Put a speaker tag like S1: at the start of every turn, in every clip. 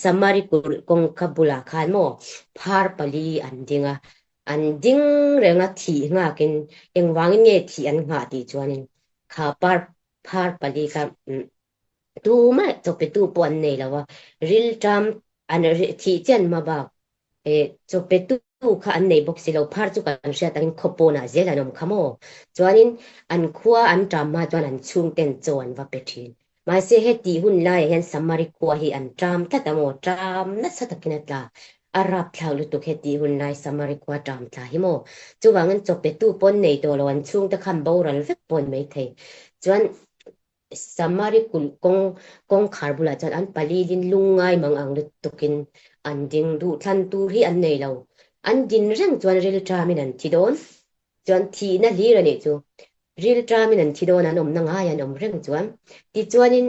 S1: Samari kulh kawngka bulah khan maw phar pali an ding a, an ding reng a thih nghakin engvangin nge thih an nghah tih chuanin kha par phar pali kha tumah chawpetu pawh an nei lo a, rilṭam an thih chian hma bak Chawpetu kha an nei bawk si lo, phar chu kan hriat angin khaw pawnah zel an awm kha maw? Chuanin an khua an ṭam hma chuan an chhungten chaw an va pe ṭhin. Mahse hetih hun laiah hian Samari khua hi an ṭam tlat a maw? Ṭam nasa takin a tla. A rapthlak lutuk hetih hun lai Samari khua ṭam tla hi maw? Chuvangin chawpetu pawn nei tawh lo, an chhungte khan boral vek pawh an maithei. Chuan Samari kulh kawng kawngkhar bulah chuan an palilin lungngai mang ang lutukin an ding. Duhthlan tur hi an nei lo. An din reng chuan rilṭamin an thi dawn. Chuan thihna hlir a nih chu. Rilṭamin an thi dawn, an awmna ngai an awm reng chuan. Tichuanin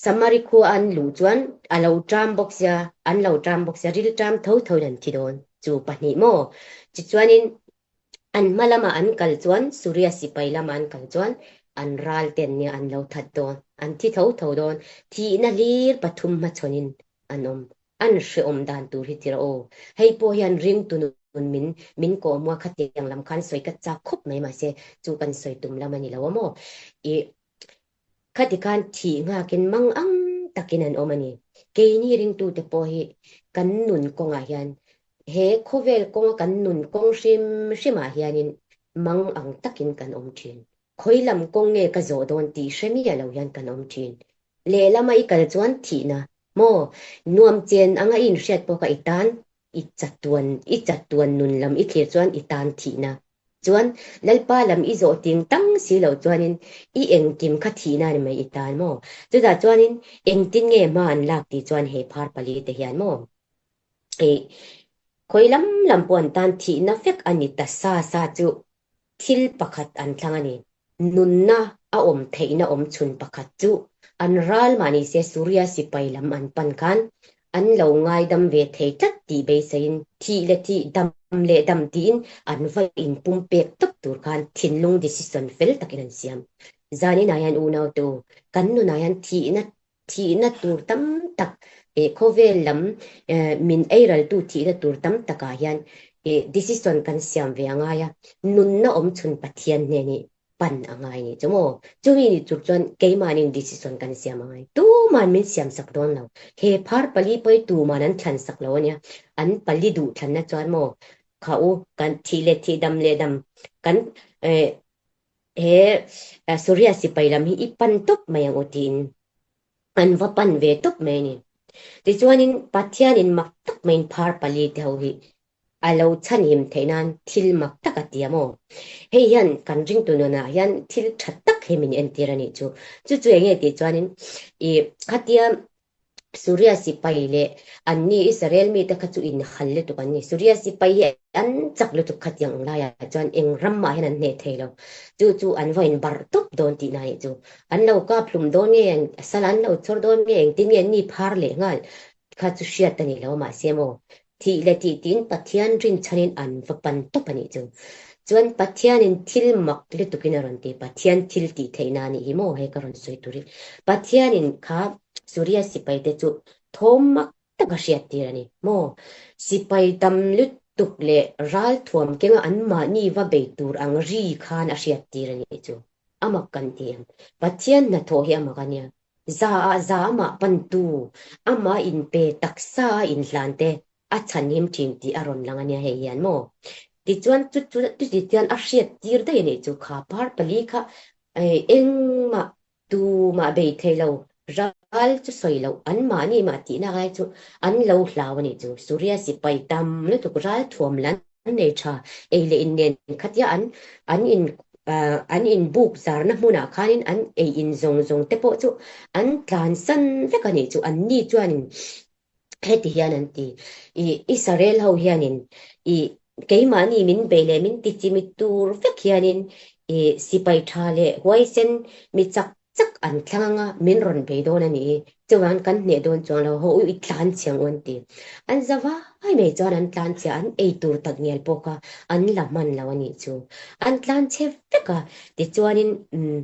S1: Samari khua an luh chuan a lo ṭam bawk sia, an lo ṭam bawk sia, rilṭam tho thoin an thi dawn. Chu pahnih maw? Tichuanin An hma lama an kal chuan Suria sipai lama an kal chuan an ral ten nia an lo that dawn, an thi tho tho dawn, thihna hlir pathum hmachhawnin an awm, an hrehawm dan tur hi tira aw. Hei pawh hian ringtu nun min min kawhmua khatiang lam khan sawi ka chak khawp mai mahse chu kan sawi tum lam a ni lo a maw. I Khati khan thih nghakin mang ang takin an awm a ni. Keini ringtute pawh hi kan nun kawngah hian he khawvel kawnga kan nun kawng hrim hrimah hianin mang ang takin kan awm thin. Khawi lam kawng nge ka zawh dawn tih hre miah lo hian kan awm thin. Lehlama i kal chuan thihna maw nuam chen anga i inhriat pawh kha i tan I chatuan, i chatuan nun lam i thlir chuan i tan thihna. Chuan Lalpa lam i zawh ting tang si loh chuanin i engkim kha thihna a ni mai i tan maw? Chutah chuanin engtin nge hma an lak tih chuan he phar pali te hian maw? I khawi lam lam pawh an tan thihna vek a ni ta sa sa chu thil pakhat an thlang a ni. Nunna a awm theihna awm chhun pakhat chu an ral mah ni se Suria sipai lam an pan khan an lo ngaidam ve thei tlat tih beiseiin thih leh thih, dam leh dam tiin an va inpumpek tawp tur khan thinlung decision fel takin an siam. Zaninah hian unautu kan nunah hian thihna Thihna tur tam tak eh khawvel lam eh min eiraltu thihna tur tam takah hian eh decision kan siam ve a ngai a, nunna awm chhun Pathian hnen hi pan a ngai ni chu maw? Chumi ni tur chuan keimahnin decision kan siam a ngai. Tuman min siam sak dawn lo. He phar pali pawh hi tuman an thlan sak lo a nia. An pali duh thlanna chuan maw kha u kan thih leh thih dam leh dam kan eh He Suria sipai lam hi i pan tawp mai ang u tiin an va pan ve tawp mai a ni. Tichuanin Pathianin mak tak maiin phar pali te ho hi a lo chhanhim theih nan thil mak tak a ti a maw? Hei hian kan ringtu nunah hian thil tha tak hi min entir a nih chu. Chu chu enge tih chuanin i khatia Suria sipai leh anni Israel mite kha chu inhal lutuk an ni. Suria sipai hi an chak lutuk khatiang ang laiah chuan eng ram mah hian an hneh thei lo. Chu chu an va inbarh tawp dawn tihna a nih chu. An lo kap hlum dawn nge, sal an lo chhawr dawn nge, engtin nge anni phar leh nghal kha chu hriat a ni lo mahse maw Thih leh tih tiin Pathian rinchhanin an va pan tawp a nih chu. Chuan Pathianin thil mak lutukin a rawn ti, Pathian thil tih theihna a nih hi maw hei ka rawn sawi tur hi. Pathianin kha Suria sipaite chu thawm mak tak a hriattir a ni maw. Sipai tam lutuk leh ralthuam kenga anmahni va bei tur ang ri khan a hriattir a nih chu. A mak kan ti em? Pathian hnathawh hi a mak a nia. Za ah za amah pantu, amah inpe taksa a inhlan te a chhanhim thin tih a rawn lang a nia hei hian maw? Tichuan chu chu chuti chuan a hriat tir daih a nih chu kha par pali kha engmah tumah bei thei lo ral chu sawi loh anmahni mah tihna lai chu an lo hlau a nih chu. Suria sipai tam lutuk ral thuam lan An nei tha, ei leh in nen khatia an an in an in buk zarna hmunah khanin an ei in zawng zawng te pawh chu an tlansan vek a nih chu. An ni chuanin heti hian an ti, I Israel ho hianin i keimahni min bei leh min ti chimit tur vek hianin i sipai tha leh huaisen mi chak chak an thlang anga min rawn bei dawn a nih hi, chuan kan hneh dawn chuang lo, haw u i tlan chhiang u an ti. An za vai mai chuan an tlan chhia, an ei tur tak ngial pawh kha an la hman lo a nih chu. An tlan chhe vek a, tichuanin umm.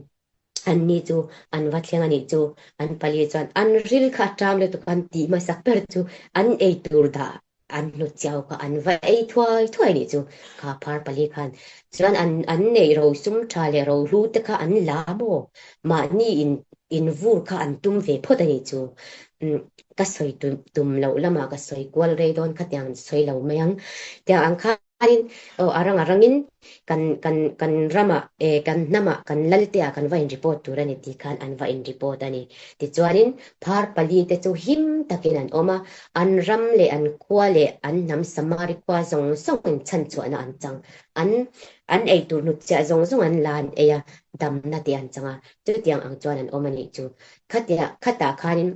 S1: Anni chu an va thleng a nih chu. An pali chuan an ril kha a ṭam lutuk an tih hmasak ber chu an ei tur dah an hnut chiau kha an va ei thuai thuai nih chu kha phar pali khan. Chuan an an neih rosum ṭha leh rohlu te kha an la maw? Mahni in in vur kha an tum ve phawt a nih chu. Ka sawi tum loh lamah ka sawi kual rei dawn khatiang an sawi lo mai ang. Tiang ang kha Khanin aw a rang a rangin kan kan kan ramah eh kan hnamah kan lalteah kan va in report tur a ni tih khan an va in report a ni. Tichuanin phar pali te chu him takin an awm a, an ram leh an khua leh an hnam Samari khua zawng zawngin chhanchhuahna an chang. An an ei tur hnutchhiah zawng zawng an la an ei a, damna te an chang a, chutiang ang chuan an awm a nih chu. Khatia khatah khanin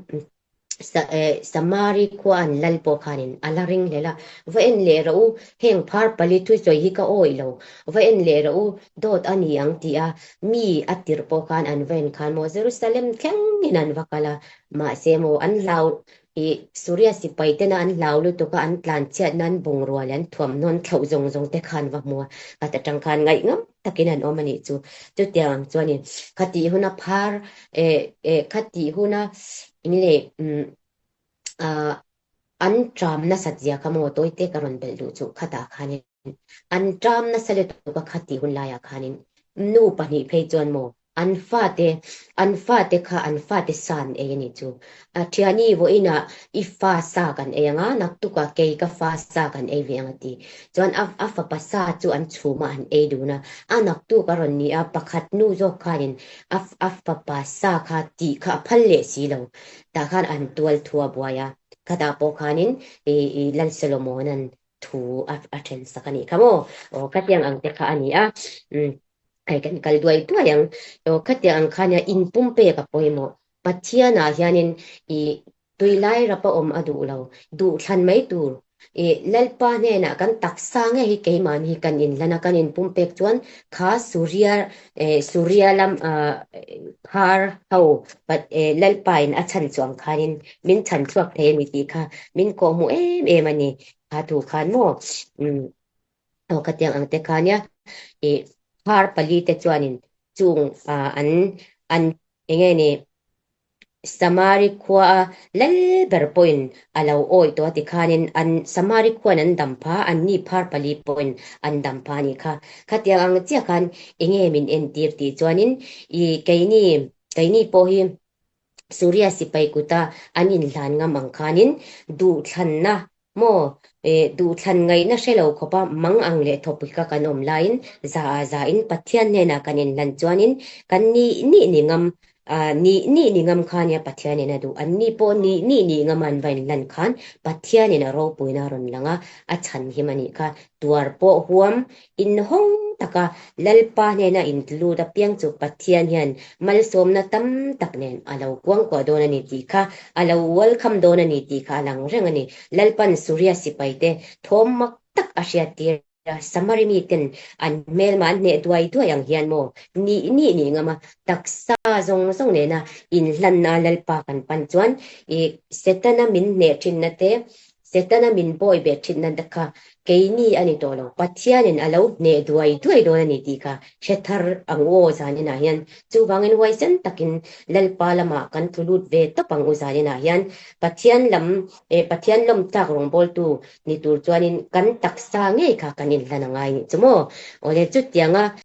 S1: Samari khua an lal pawh khanin a la ring hlel a, Va en leh rawh u, heng phar pali thusawi hi ka awih lo, va en leh rawh u, dawt a ni ang ti a mi a tirh pawh khan an va en khan maw Jerusalem thlengin an va kal a, mahse maw an hlau i Suria sipai tena an hlau lutuk a an tlanchhiat nan bungrua leh an thuamhnawn thlauh zawng zawng te khan va hmu a, khat atang khan ngaihngam takin an awm a nih chu. Chutiang ang chuanin khatih huna phar eh eh khatih huna in leh umm ah an ṭam nasat zia kha maw tawite ka rawn belh duh chu khatah khanin an ṭam nasa lutuk a khatih hun laiah khanin nu pahnih phei chuan maw an fate an fate kha an fate sa an ei a nih chu. A thiani vawiinah i fa sa kan ei ang a, naktukah kei ka fa sa kan ei ve ang a ti. Chuan a a fapa sa chu an chhum a an ei dun a, a naktuk a rawn ni a, pakhat nu zawk khanin a a fapa sa kha tih kha a phal leh si lo. Tah khan an tual thu a buai a, khatah pawh khanin i i Lal Solomona'n thu a a then sak a nih kha maw? Aw khatiang ang te kha a ni a, umm hei kan kal duai duai ang. Aw khatiang ang kha nia inpumpek a pawimawh. Pathianah hianin i tuilai rapa awm a duh lo, duhthlan mai tur. I Lalpa hnenah kan taksa nge hi keimahni hi kan inhlan a, kan inpumpek chuan kha Suria Suria lam phar ho Lalpain a chhan chuang khanin min chhan chhuak thei a ni tih kha min kawhhmuh em em a ni. Kha thu khan maw aw khatiang ang te kha nia i phar pali te chuanin chung an an enge ni Samari khua a lal ber pawhin a lo awih tawh a ti khanin an Samari khuan an dam pha an ni phar pali pawhin an dam pha a nih kha. Khatiang ang chiah khan enge min entir tih chuanin i keini keini pawh hi Suria sipai kuta an inhlan ngam ang khanin duhthlanna maw duhthlan ngaihna hre lo khawpa mang ang leh thawpika kan awm laiin za ah za in Pathian hnenah kan inhlan chuanin kan nih nih ni ngam nih nih ni ngam kha nia Pathianin a duh. Anni pawh nih nih ni ngam an va inhlan khan Pathianin a ropuina a rawn lang a, a chhanhim a nih kha. Tuar pawh huam Inhawng taka Lalpa hnena intlut apiang chu Pathian hian malsawmna tam tak nen a lo kuangkuah dawn a ni tih kha, a lo welcome dawn a ni tih kha a lang reng a ni. Lalpan Suria sipaite thawm mak tak a hriattir a, Samari miten an hmelma an hneh duai duai ang hian maw nih nih nih ngam a, taksa zawng zawng nena inhlanna Lalpa kan pan chuan i Setana min hneh thinna te, Setana min bawi beh thinna te kha keini a ni tawh lo, Pathianin a lo hneh duai duai dawn a ni tih kha hre thar ang u aw zaninah hian. Chuvangin huaisen takin Lalpa lamah kan tlu lut ve tawp ang u zaninah hian. Pathian lam eh Pathian lawmtlak rawngbawltu ni tur chuanin kan taksa ngei kha kan inhlan a ngai nih chu maw? Awle chutianga.